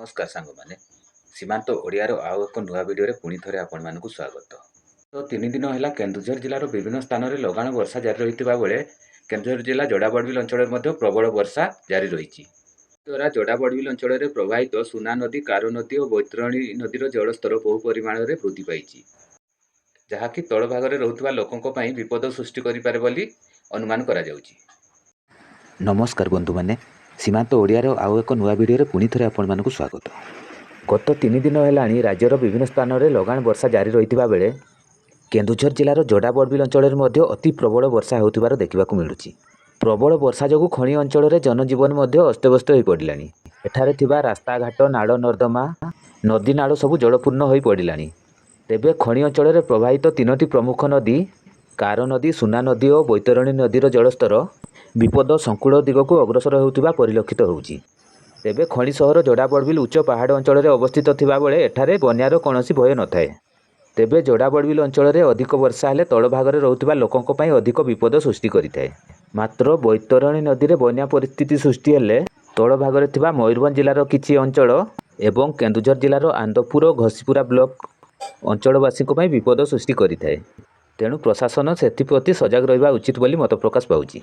ନମସ୍କାର ସାଙ୍ଗମାନେ, ସୀମାନ୍ତ ଓଡ଼ିଆର ଆଉ ଏକ ନୂଆ ଭିଡ଼ିଓରେ ପୁଣି ଥରେ ଆପଣମାନଙ୍କୁ ସ୍ୱାଗତ। ତ 3 ଦିନ ହେଲା କେନ୍ଦୁଝର ଜିଲ୍ଲାର ବିଭିନ୍ନ ସ୍ଥାନରେ ଲଗାଣ ବର୍ଷା ଜାରି ରହିଥିବା ବେଳେ କେନ୍ଦୁଝର ଜିଲ୍ଲା ଯୋଡ଼ାବଡ଼ବିଲ ଅଞ୍ଚଳରେ ମଧ୍ୟ ପ୍ରବଳ ବର୍ଷା ଜାରି ରହିଛି। ଦ୍ୱାରା ଯୋଡ଼ାବଡ଼ବିଲ ଅଞ୍ଚଳରେ ପ୍ରବାହିତ ସୁନା ନଦୀ, କାରୋ ନଦୀ ଓ ବୈତରଣୀ ନଦୀର ଜଳସ୍ତର ବହୁ ପରିମାଣରେ ବୃଦ୍ଧି ପାଇଛି, ଯାହାକି ତଳ ଭାଗରେ ରହୁଥିବା ଲୋକଙ୍କ ପାଇଁ ବିପଦ ସୃଷ୍ଟି କରିପାରେ ବୋଲି ଅନୁମାନ କରାଯାଉଛି। ନମସ୍କାର ବନ୍ଧୁମାନେ, ସୀମାନ୍ତ ଓଡ଼ିଆର ଆଉ ଏକ ନୂଆ ଭିଡ଼ିଓରେ ପୁଣି ଥରେ ଆପଣମାନଙ୍କୁ ସ୍ୱାଗତ। ଗତ 3 ଦିନ ହେଲାଣି ରାଜ୍ୟର ବିଭିନ୍ନ ସ୍ଥାନରେ ଲଗାଣ ବର୍ଷା ଜାରି ରହିଥିବା ବେଳେ କେନ୍ଦୁଝର ଜିଲ୍ଲାର ଯୋଡ଼ା ବଡ଼ବିଲ ଅଞ୍ଚଳରେ ମଧ୍ୟ ଅତି ପ୍ରବଳ ବର୍ଷା ହେଉଥିବାର ଦେଖିବାକୁ ମିଳୁଛି। ପ୍ରବଳ ବର୍ଷା ଯୋଗୁଁ ଖଣି ଅଞ୍ଚଳରେ ଜନଜୀବନ ମଧ୍ୟ ଅସ୍ତବ୍ୟସ୍ତ ହୋଇପଡ଼ିଲାଣି। ଏଠାରେ ଥିବା ରାସ୍ତାଘାଟ, ନାଳ ନର୍ଦ୍ଦମା, ନଦୀ ନାଳ ସବୁ ଜଳପୂର୍ଣ୍ଣ ହୋଇପଡ଼ିଲାଣି। ତେବେ ଖଣି ଅଞ୍ଚଳରେ ପ୍ରବାହିତ ତିନୋଟି ପ୍ରମୁଖ ନଦୀ କାରୋ ନଦୀ, ସୁନା ନଦୀ ଓ ବୈତରଣୀ ନଦୀର ଜଳସ୍ତର ବିପଦ ସଂକୁଳ ଦିଗକୁ ଅଗ୍ରସର ହେଉଥିବା ପରିଲକ୍ଷିତ ହେଉଛି। ତେବେ ଖଣି ସହର ଯୋଡ଼ା ବଡ଼ବିଲ ଉଚ୍ଚ ପାହାଡ଼ ଅଞ୍ଚଳରେ ଅବସ୍ଥିତ ଥିବାବେଳେ ଏଠାରେ ବନ୍ୟାର କୌଣସି ଭୟ ନଥାଏ। ତେବେ ଯୋଡ଼ା ବଡ଼ବିଲ ଅଞ୍ଚଳରେ ଅଧିକ ବର୍ଷା ହେଲେ ତଳ ଭାଗରେ ରହୁଥିବା ଲୋକଙ୍କ ପାଇଁ ଅଧିକ ବିପଦ ସୃଷ୍ଟି କରିଥାଏ। ମାତ୍ର ବୈତରଣୀ ନଦୀରେ ବନ୍ୟା ପରିସ୍ଥିତି ସୃଷ୍ଟି ହେଲେ ତଳ ଭାଗରେ ଥିବା ମୟୂରଭଞ୍ଜ ଜିଲ୍ଲାର କିଛି ଅଞ୍ଚଳ ଏବଂ କେନ୍ଦୁଝର ଜିଲ୍ଲାର ଆନ୍ଦପୁର ଓ ଘସିପୁରା ବ୍ଲକ ଅଞ୍ଚଳବାସୀଙ୍କ ପାଇଁ ବିପଦ ସୃଷ୍ଟି କରିଥାଏ। ତେଣୁ ପ୍ରଶାସନ ସେଥିପ୍ରତି ସଜାଗ ରହିବା ଉଚିତ ବୋଲି ମତ ପ୍ରକାଶ ପାଉଛି।